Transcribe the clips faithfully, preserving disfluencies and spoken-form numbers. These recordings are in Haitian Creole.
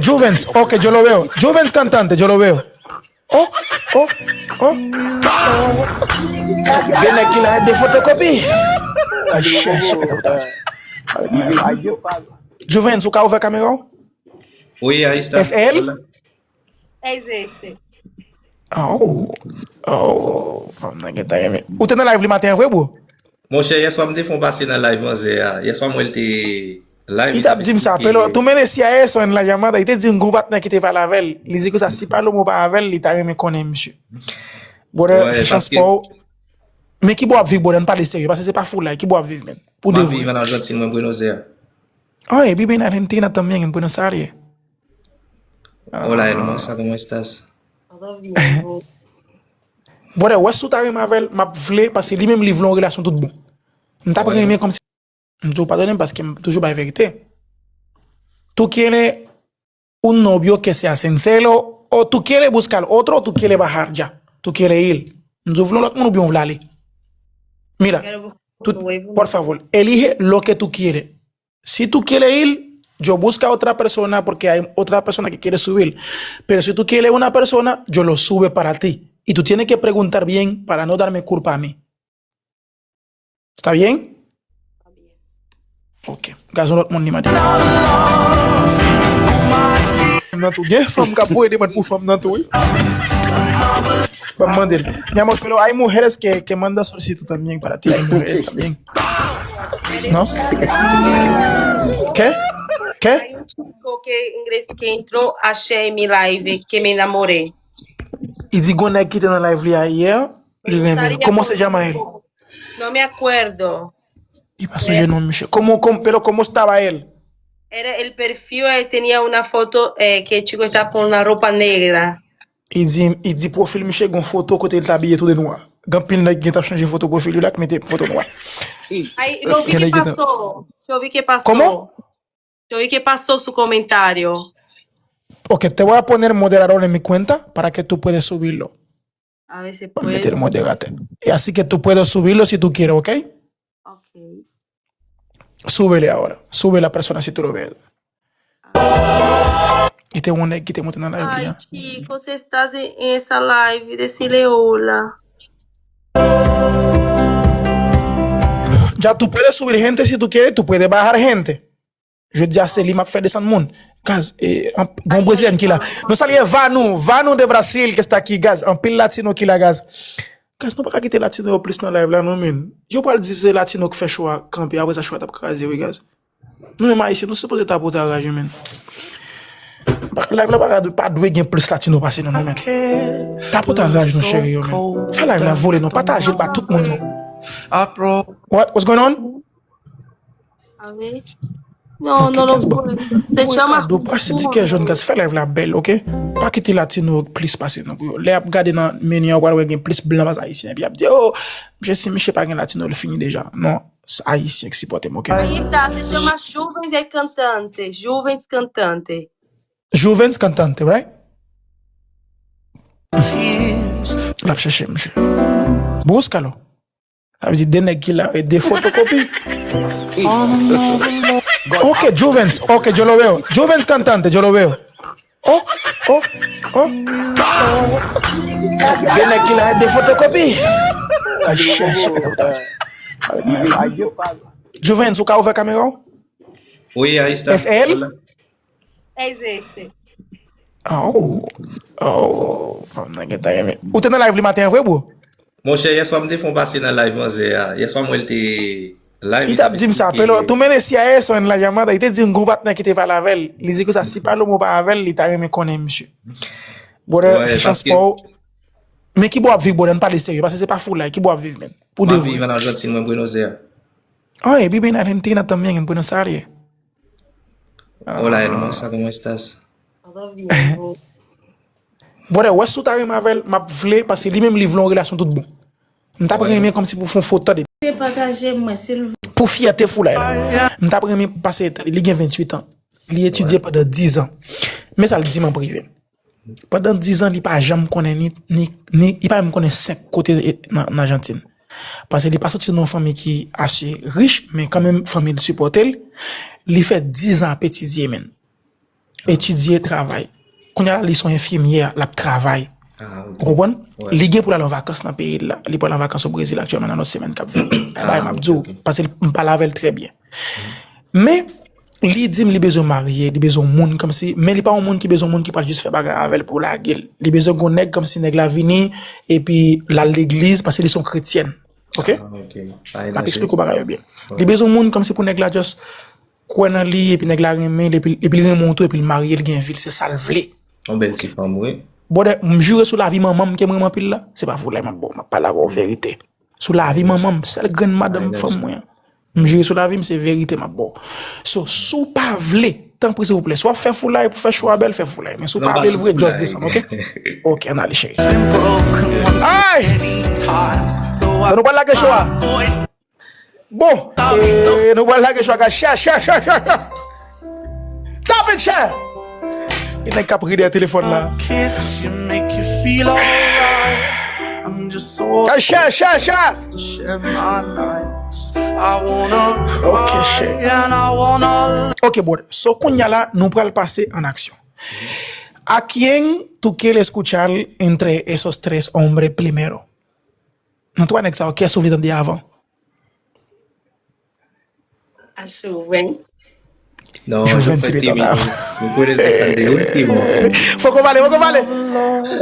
Juvens, ok, yo lo veo. Juvens cantante, yo lo veo. Oh, oh, oh. De nèg ki la, de fotokopi. Ay, chèche. Juvens, ou ka ouvè kamera w? Wi, Aista. Es él? Es este. Oh, oh, fanm nan gentan renmen. Ou te nan live li maten an vre, bro? Monchè, yèswa m te fè yon pase nan live manzè a. Yèswa m wè l te live. Li t ap di m sa, pero tú me decías eso en la llamada, li te di m gon patnè ki te pale avè l. Li di konsa, si Paloma pa avè l, li ta renmen konnen misye. Brother, se chans pa w. Men ki bò w ap viv, brother, n pale serye, paske se pa foulay, ki bò w ap viv, men? Pou de vre. M ap viv an Ajantin, mwen, Buenos Aires. Oh, vive en Argentina también, en Buenos Aires. Hola, hermosa, ¿cómo estás? Todo bien. Brother, wè si w ta renmen avè l, m ap vle, paske li menm li vle yon relasyon tout bon. M t ap renmen kòmsi. M di w padone m paske m toujou bay verite. Tú quieres un novio que sea sincero, o tú quieres buscar otro, o tú quieres bajar ya. Tú quieres ir. M di w vle yon lòt moun oubyen w vle ale. Mira, por favor, elige lo que tú quieres. Si tú quieres ir, yo busca otra persona porque hay otra persona que quiere subir. Pero si tú quieres una persona, yo lo sube para ti. Y tú tienes que preguntar bien para no darme culpa a mí. Está bien? Ok. Gaz yon lòt moun li mande. Nan tou. Gen fanm k ap voye demann pou fanm nan tou, wi. Ban m mande l. Mi amor, pero hay mujeres que, que mandan solicitud también para ti. Hay mujeres también. ¿No? ¿Qué? ¿Qué? Hay un chico que, inglés, que entró ayer en mi live, que me enamoré. Li di gon nèg ki te nan live li a yè, li renmen l. ¿Cómo se llama él? No me acuerdo. Li pa sonje non misye. ¿Cómo, cómo, pero cómo estaba él? Era el perfil, eh, tenía una foto eh, que el chico estaba con una ropa negra. Li di, li di pwofil misye gon foto kote l t abiye tou de nwa. Gen anpil nèg gen t ap chanje foto pwofil yo la k mete foto nwa. Ay, yo vi que pasó. Yo vi que pasó. ¿Cómo? Yo vi que pasó su comentario. Ok, te voy a poner moderador en mi cuenta para que tú puedes subirlo. A ver si puede. Meter moderator. Y así que tú puedes subirlo si tú quieres, ¿ok? Ok. Súbele ahora. Sube la persona si tú lo ves. Ki te yon nèg ki te monte nan live li a. Ay, chicos, estás en esa live, decirle hola. Ya tú puedes subir gente si tú quieres, tú puedes bajar gente. Jodi a se li m ap fè desann moun. Gaz, e, gon brezilyèn ki la. Nou salye Vanou, Vanou de Brasil, que está aquí, gaz. Anpil latino ki la, gaz. Gaz, nou pa ka kite latino yo plis nan live la, non, men. Yo pral di se latino ki fè cho a kanpe, apre sa cho a t ap kraze, wi, gaz. Nou menm ayisyen, nou sipoze tapote a raj, men. Live la pa, pa dwe gen plis latino pase nou, non, men. Tapote a raj, non, cheri yo, men. Fè live la vole, non. Pataje l ba tout moun, non. What? What's going on? Amen. Non, non, non. Mwen kado pou achte tikè jòn, gaz, fè live la bèl, ok? Pa kite latino yo plis pase nou pou yo. Lè y ap gade nan meni an, w pral wè gen plis blan pase ayisyen. Epi y ap di, oh, misye, si misye pa gen latino, l fini deja. Non, se ayisyen k sipòte m, ok? Aí está, se chama Jovens é Cantante. Jovens Cantante. Jovens Cantante, right? L ap chèche misye. Búscalo. Sa vle di de nèg ki la, e de fotokopi. Ok, Juvens. Ok, yo lo veo. Juvens cantante, yo lo veo. Oh, oh, oh. De nèg ki la, e de fotokopi. Ay, chèche. Juvens, ou ka ouvè kamera w? Wi, ahí está. Es él? Es este. Oh, oh, fanm nan gentan renmen. Ou te nan live li maten an vre, bro? Monchè, yèswa m te fè yon pase nan live manzè a. Yèswa m wè l te live. Li t ap di m sa, pero tú me decías eso en la llamada. Li te di m gon patnè ki te pale avè l. Li di konsa, si Palomo pa avè l, li ta renmen konnen misye. Brother, se chans pa w. Men ki bò w ap viv, brother, n pale serye, paske se pa foulay, ki bò w ap viv, men? Pou de vre. M ap viv an Ajantin, mwen, Buenos Aires. Oh, vive en Argentina también, en Buenos Aires. Hola, hermosa, ¿cómo estás? Todo bien. Brother, wè si w ta renmen avè l, m ap vle, paske li menm li vle yon relasyon tout bon. M t ap renmen kòmsi pou fè yon foto, tande. Pataje mwen, silvouplè. Pou fyète foulay la. M t ap renmen pase, li gen venntuit an. Li etidye pandan diz an. Men sa l di m an prive. Pandan diz an, li pa janm konnen ni, ni, ni, li pa menm konnen senk kote nan, nan Ajantin. Paske li pa soti nan yon fanmi ki ase rich, men kanmenm fanmi l sipòte l. Li fè diz an ap etidye, men. etidye, travay. Kounye a la, li se yon enfimyè, l ap travay. Ah, ok. Ou konprann? Li gen pou l al an vakans nan peyi l la. Li pral an vakans o Brezil aktyèlman nan lòt semèn k ap vini. Bagay m ap di w, paske m pale avè l trè byen. Men, li di m li bezwen marye, li bezwen yon moun kòmsi, men li pa yon moun ki bezwen yon moun ki pral jis fè bagay avè l pou lage l. Li bezwen gon nèg kòmsi nèg la vini, epi l al legliz, paske li se yon kretyèn. Ok? M ap eksplike w bagay yo byen. Li bezwen yon moun kòmsi pou nèg la just kwè nan li, epi nèg la renmen l, epi, epi l renmen w tou, epi l marye, l gen vi l, se sa l vle. Yon bèl ti fanm, wi. Brother, m jire sou lavi manman m ke m renmen anpil la, se pa foulay m ap ba w, m ap pale avè w verite. Sou lavi manman m, sèl grenn madanm fanm mwen an. M jire sou lavi m, se verite m ap ba w. So, si w pa vle, tanpri silvouplè, si w ap fè foulay pou fè cho a bèl, fè foulay. Men si w pa vle l vre, just desann, ok? Ok, ann ale, cheri. Ay! Bon, nou pral lage cho a. Bon, eh, nou pral lage cho a, guys. Share, share, share, share, share. Tap it, share. Gen nèg k ap ri dèyè telefòn la. Guys, share, share, share. Ok, share. Ok, brother. So, kounye a la, nou pral pase an aksyon. ¿A quién tú quieres escuchar entre esos tres hombres primero? Nan twa nèg sa yo, kiyès ou vle tande avan? A Jouvens. Non, Jouvens, Jouvens se li tande avan. Nou konnen sa k ap de último. Fòk ou pale, fòk ou pale.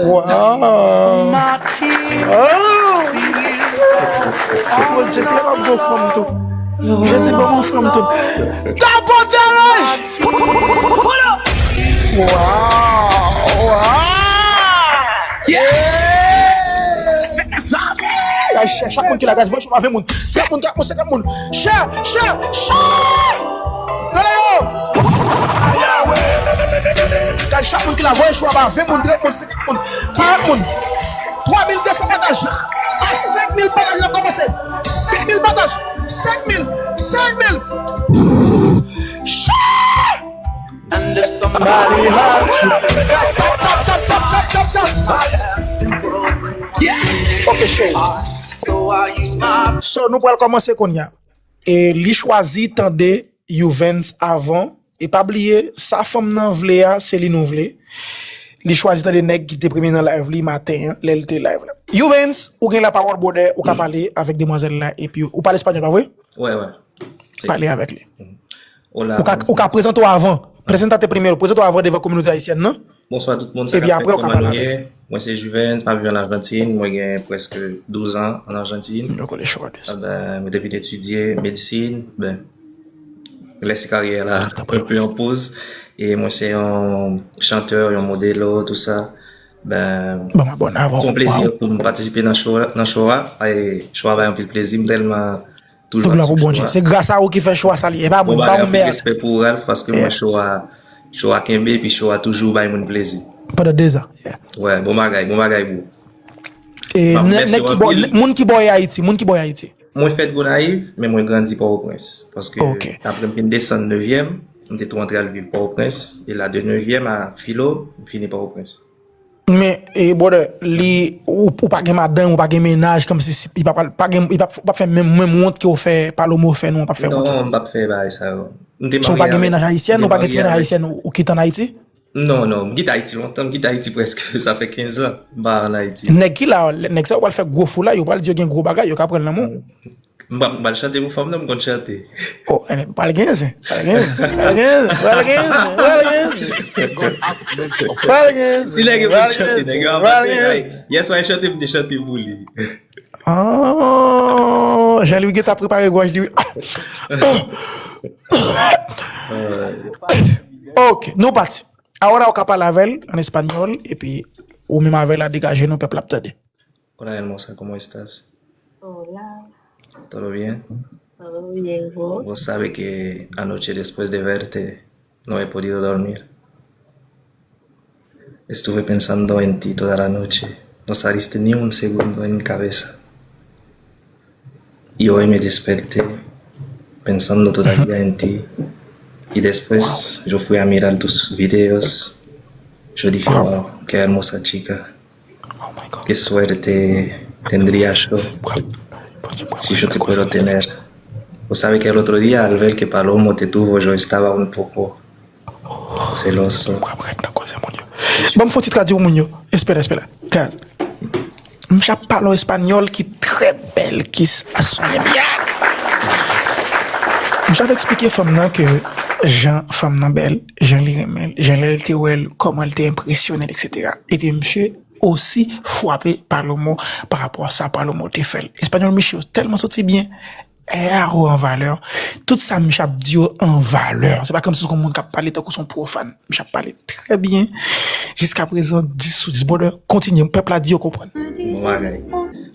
Wow. Oh. Bondye, tèlman bon fanm tou. Jezi, bon fanm tou. Tapote raj! Wow! Wow! Yeah! Guys, share, chak moun ki la, guys, voye cho a ba ven moun. Trant moun, trant moun, senkant moun. Share, share, share! Rele yo! Guys, chak moun ki la, voye cho a ba ven moun, trant moun, senkant moun, karant moun. Twa mil de san pataj. A senk mil pataj, n ap kòmanse. Senk mil pataj. Senk mil. Senk mil. Share! And if somebody hurts you, just tap, tap, tap, tap, tap, tap, tap. Yeah. Ok, cheri. So I use my So, nou pral kòmanse kounye a. E li chwazi tande Youvens avan. E pa bliye, sa fanm nan vle a, se li nou vle. Li chwazi tande nèg ki te premye nan live li maten an, lè l te live la. Youvens, ou gen lapawòl, brother, ou ka pale avèk demwazèl la, epi ou pale espanyòl, pa vre? Wè, wè. Pale avèk li. Hola, ou ka, ou ka prezante w avan. Preséntate primero, prezante w avan devan kominote ayisyèn nan. Bonswa tout moun, sa k ap fèt, kòman nou ye? Mwen se Juvens, m ap viv an Ajantin, mwen gen prèske douz an an Ajantin. Ebyen, mwen te vin etidye medsin, ben, rès karyè la, un peu en pause. E mwen se yon chantè, yon modelo, tou sa. Ben, se yon plezi pou m patisipe nan show, nan show a. E show a bay anpil plezi, m tèlman Tout glwa pou Bondye. Se gras a ou ki fè cho a sa li ye. E pa mwen, m pa yon mèd. Respè pou ou, Ralph, paske mwen cho a, cho a kenbe, epi cho a toujou bay moun plezi. Pandan de zan. Yeah. Wè, bon bagay, bon bagay, bro. E nèg ki bò, moun ki bò e Ayiti, moun ki bò e Ayiti. Mwen fèt Gonayiv, men mwen grandi Pòtoprens. Paske apre m fin desann nevyèm, m te tou antre al viv Pòtoprens, e la de nevyèm a Filo, m fini Pòtoprens. Men, e, brother, li, ou, ou pa gen madanm, ou pa gen mennaj, kòmsi si, li pa pral, pa gen, li pa, pa fè menm, menm wont ke w fè, Paloma fè nou an, p ap fè wont sa. Non, m p ap fè bagay sa yo. M te marye avèk, so, ou pa gen mennaj ayisyèn, ou pa gen ti mennaj ayisyèn ou, ou kite ann Ayiti? Non, non, m kite Ayiti lontan, m kite Ayiti prèske, sa fè kenz an, m pa ann Ayiti. Nèg ki la, nèg sa yo pral fè gwo foulay, yo pral di yo gen gwo bagay, yo ka pran l nan men w. M pa, m pa chante pou fanm nan, m konn chante. Oh, enben, pral gen zen, pral gen zen, pral gen zen, pral gen zen, pral gen zen. Pral gen zen, pral gen zen, pral gen zen. Yèswa, l chante, m te chante pou li. Oh, Jean Louis gentan prepare gòj li, wi. Ok, nou pati. Ahora ou ka pale avè l an espanyòl, epi ou menm avè l la degaje nou, pèp la ap tande. Hola, hermosa, ¿cómo estás? Hola. ¿Todo bien? Todo bien, ¿vos? Vos sabes que anoche después de verte no he podido dormir. Estuve pensando en ti toda la noche. No saliste ni un segundo en mi cabeza. Y hoy me desperté pensando todavía en ti. Y después yo fui a mirar tus videos. Yo dije, wow, qué hermosa chica. Qué suerte tendría yo si yo te puedo tener. Vos sabes que el otro día, al ver que Palomo te tuvo, yo estaba un poco Celoso. Mwen ap rèk nan koze moun yo. Ban m fè yon ti tradui pou moun yo. Espera, espera. Kaz. M ap pale yon espanyòl ki trè bèl, ki s- a sonnen byen. M ap eksplike fanm nan ke jan fanm nan bèl, jan li renmen l, jan lè l te wè l, kòman l te enpresyone l, etsetera. Epi misye osi frape Palomo pa rapò a sa Palomo te fè l. Espanyòl misye yo tèlman soti byen, Ero an valè. Tout sa misye ap di yo an valè. Se pa kòmsi se yon moun k ap pale tankou se yon pwofàn. Misye ap pale trè byen. Jiska prezan, dis sou dis. Brother, kontinye. Pèp la di yo konprann. Bon bagay.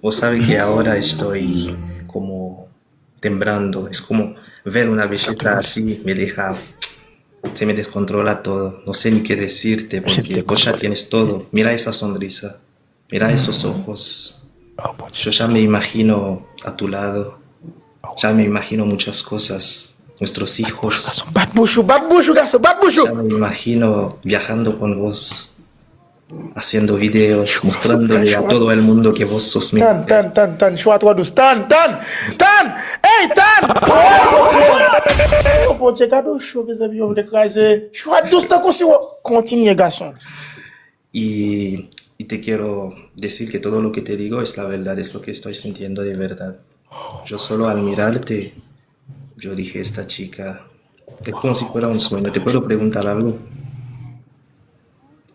Vos sabe que ahora estoy como temblando. Es como ver una belleza así me deja, se me descontrola todo. No sé ni qué decirte porque vos ya tienes todo. Mira esa sonrisa. Mira esos ojos. Yo ya me imagino a tu lado. Ya me imagino muchas cosas. Nuestros hijos. Bat bouch ou, bat bouch ou, gason, bat bouch ou. Ya me imagino viajando con vos, haciendo videos, mostrándole a todo el mundo que vos sos mi. Tann, tann, tann, tann, chwa twò dous. Tann, tann, tann, ey, tann. Oh, Bondye, gade w cho, mezanmi, yo vle kraze. Chwa dous tankou siwo. Kontinye, gason. Y, y te quiero decir que todo lo que te digo es la verdad, es lo que estoy sintiendo de verdad. Yo solo al mirarte, yo dije, esta chica, es como si fuera un sueño. ¿Te puedo preguntar algo?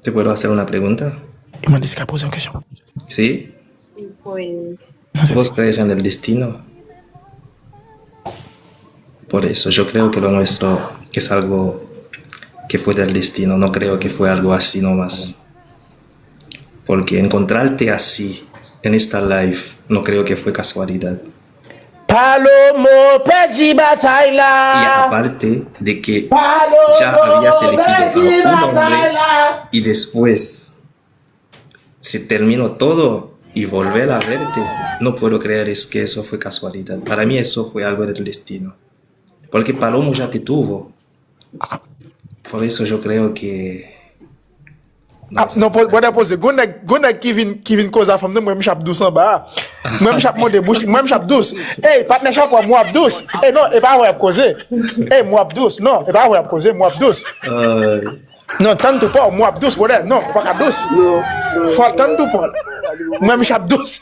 ¿Te puedo hacer una pregunta? E mwen di si ka poze yon kesyon. ¿Sí? Y pues, ¿Vos crees en el destino? Por eso yo creo que lo nuestro es algo que fue del destino, no creo que fue algo así nomás. Porque encontrarte así en esta live no creo que fue casualidad. Palomo pèdi batay Y la. Aparte de que ya habías elegido a un hombre y después se terminó todo y volver a verte, no puedo creer es que eso fue casualidad. Para mí eso fue algo del destino. Porque Palomo ya te tuvo. Por eso yo creo que... Ah, non, po- bwè poze. Gon nèg, gon nèg ki vin, ki vin koze a fanm nan, mwen m ap dous anba a. Mwen m ap monte bouch, mwen m ap dous. Ey, patnè chapo, mwen ap dous. Ey, non, e pa vre ap koze. Ey, mwen ap dous. Non, e pa vre ap koze, mwen ap dous. Euh, Non, tann tou pa w, mwen ap dous, brother. Non, ou pa ka dous. Fò tann tou pa w. Mwen m ap dous.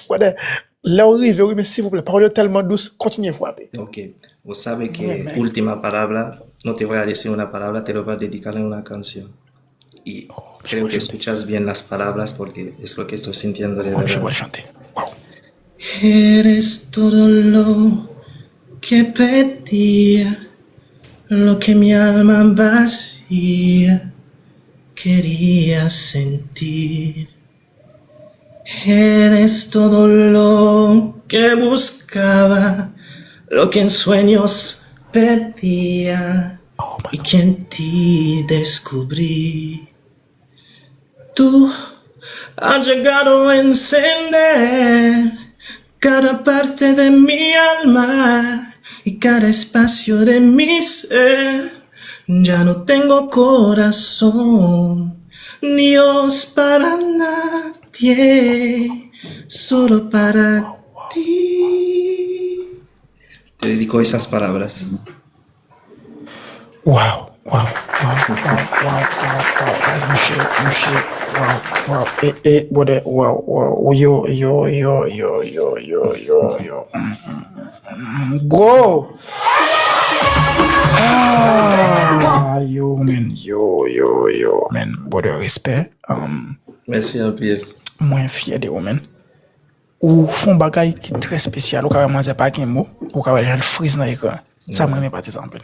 Brother, lè w rive, wi, men silvouplè, pawòl yo tèlman dous, kontinye frape. Ok. Vos sabe que última palabra, no te voy a decir una palabra, te lo voy a dedicar en una canción. Y creo que escuchas bien las palabras porque es lo que estoy sintiendo de Mwen m verdad. chante. Wow. Eres todo lo que pedía, lo que mi alma vacía quería sentir. Eres todo lo que buscaba, lo que en sueños pedía y que en ti descubrí. Tú has llegado a encender cada parte de mi alma y cada espacio de mi ser. Ya no tengo corazón ni ojos para nadie, solo para ti. Te dedico esas palabras. Wow, wow, wow, wow, wow, wow, wow, ay, mouche, mouche, wow, wow, e, e, brother, wow, wow, yo, yo, yo, yo, yo, yo, yo, yo, mm, mm, mm, mm, bro, ah, yo, man, yo, yo, yo, man, brother, respè, um, Mèsi anpil. Mwen fyè de ou, man. Ou fè yon bagay ki trè espesyal. Ou ka wè manzè pa gen mo. Ou ka wè jan l friz nan ekran. Sa mwen renmen pati sa anpil.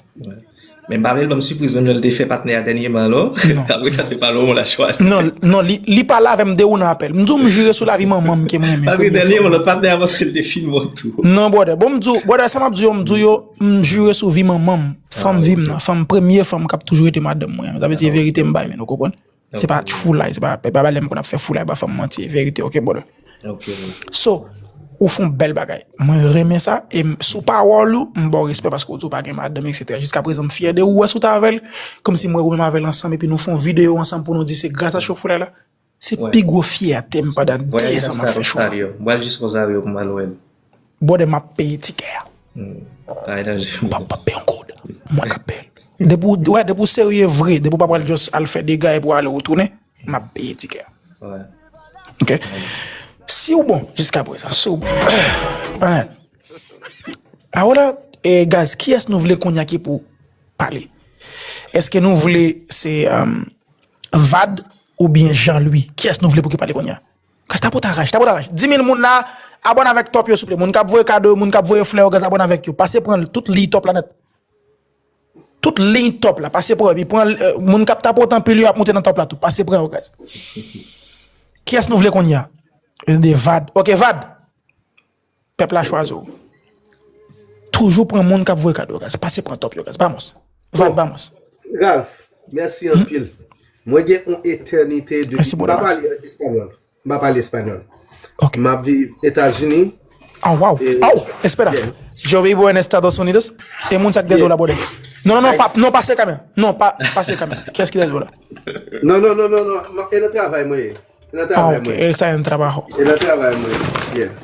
Men m pa vle l ban m sipriz menm jan l te fè patnè a dènyèman non. Apre sa se pa l ou la chwazi. Non, non, li, li pale avè m de ou nan apèl. M di w m jire sou lavi manman m ke mwen renmen. Paske dènyèman lòt patnè a panse l te fin mò tou. Non, brother. Bon, m di w, brother, sa m ap di yo, m di yo, m jire sou vi manman m. Fanm vi m nan. Fanm, premye fanm k ap toujou rete madanm mwen. Sa vle di e verite m bay, men ou konprann? Se pa foulay, se pa, e pa bagay lè m konn ap fè foulay ba fanm manti, e verite, ok, brother? Ok. So, ou fè yon bèl bagay. Mwen renmen sa, e m, sou pawòl ou, m ba w respè paske w di w pa gen madanm, etsetera. Jiska prezan, m fyè de ou, wè si w t avè l, kòmsi mwen ou menm avè l ansanm, epi nou fè yon videyo ansanm pou nou di se gras a cho foulay la. Se pi gwo fyète m pandan dezan m ap fè cho. Mwen al jis Rosario pou m al wè l. Brother, m ap peye tikè a. Ay danje. M p ap, p ap peye yon goud. Mwen k ap peye l. Depi w, wè, depi w serye vre, depi w pa pral just al fè dega epi w ale w tounen, m ap peye tikè. Ok. Si w bon, jiska prezan, si w bon. Alright. Awo la, e, guys, kiyès nou vle kounye a ki pou pale? Èske nou vle se um, Vad oubyen Jean Louis? Kiyès nou vle pou ki pale kounye a? Guys, tapotaj, tapotaj. Dis mil moun la, abòne avèk top yo souple. Moun k ap voye kado, moun k ap voye flè yo, guys, abòne avèk yo. Pase pran tout liy top la nèt. Tout liy top la, pase pran yo. Epi pran, euh, moun k ap tapote anpil yo ap monte nan top la tou. Pase pran yo, guys. Kiyès nou vle kounye a? De Vad. Ok, Vad. Pèp la chwazi w. Toujou pran moun k ap voye kado, guys. Pase pran top yo, guys. Vamos. Val, vamos. Ralph, mèsi anpil. Mwen gen yon etènite de Mèsi, m pa brother. Pale espanyòl. M pa pale espanyòl. Ok. M ap viv Etazini. Oh, wow. Eh, Oh, espera. Yeah. Yo vivo en Estados Unidos. E moun sa ki dèyè w la, brother. Non, non, non, pa, non, pase kamera. Non, pa, pase kamera. Kiyès ki dèyè w la? Non, non, non, non, non. E nan travay mwen ye. E nan Ah, travay ok. mwen. El está en trabajo. E nan travay mwen. Yeah.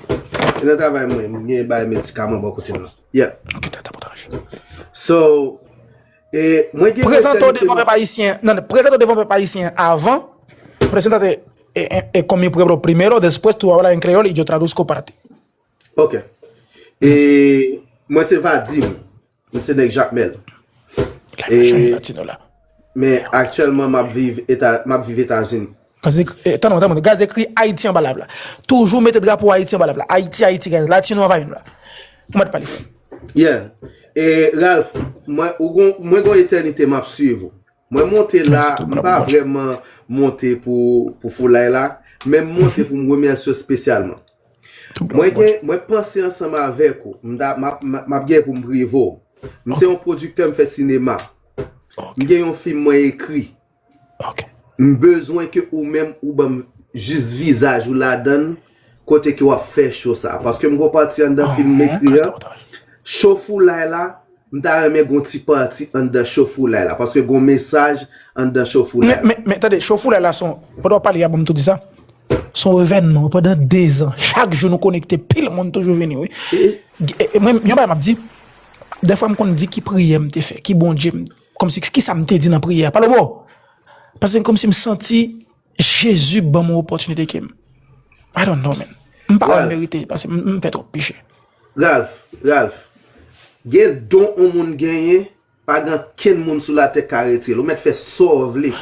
E nan travay mwen. M gen bay medikaman bò kote m nan. Yeah. Ok, ta, ta, ta. So, e, mwen gen Prezante w etènite devan pèp ayisyen. Non, non, prezante w devan pèp ayisyen avan. Presenta e, e, e con mi pueblo primero, después tú hablas en creol y yo traduzco para ti. Ok. E mwen se Vadim. Mwen se nèg Jakmèl. Jan latino la. Men aktyèlman, m ap viv Eta, m ap viv Etazini. Gaz ekri, eh, tann, tann, gaz ekri Ayiti anba lav la. Toujou mete drapo Ayiti anba lav la. Ayiti, Ayiti, guys. Latino anvayi nou la. Ou mèt pale, frè. Yeah. E Ralph, mwen, ou gon, mwen gon etènite m ap swiv ou. Mwen monte la, Mèsi tou, m mwen pa ap vrèman monte pou, pou foulay la, men m monte pou m remèsye w espesyalman. Mwen gen, mwen panse ansanm avèk ou. M ta, m ap, m ap, m ap gen pou m prive w. M se yon pwodiktè, m fè sinema. M gen yon fim mwen ekri. Ok. M bezwen ke ou menm ou ban m jis vizaj ou ladann kote ke w ap fè cho sa. Paske m gon pati anndan fim m ekri an. Cho foulay la, m ta renmen gon ti pati anndan cho foulay la. Paske gon mesaj anndan cho foulay Men, la. men, men, tande, cho foulay la son, pandan w ap pale a, ban m tou di sa. Son evènman, pandan dezan, chak jou nou konekte, pil moun toujou vini, wi. E, e, mwen, yon bagay m ap di, dèfwa m konn di ki priyè m te fè, ki Bondye m, kòmsi, ki sa m te di nan priyè a. Pale w bò. Paske kòmsi m santi Jezi ban m yon opòtinite ke m, I don't know, man. M pa wè m merite, paske m, m fè twòp peche. Ralph, Ralph, gen don yon moun genyen, pa gen kenn moun sou latè ka retire l. Ou mèt fè sa w vle.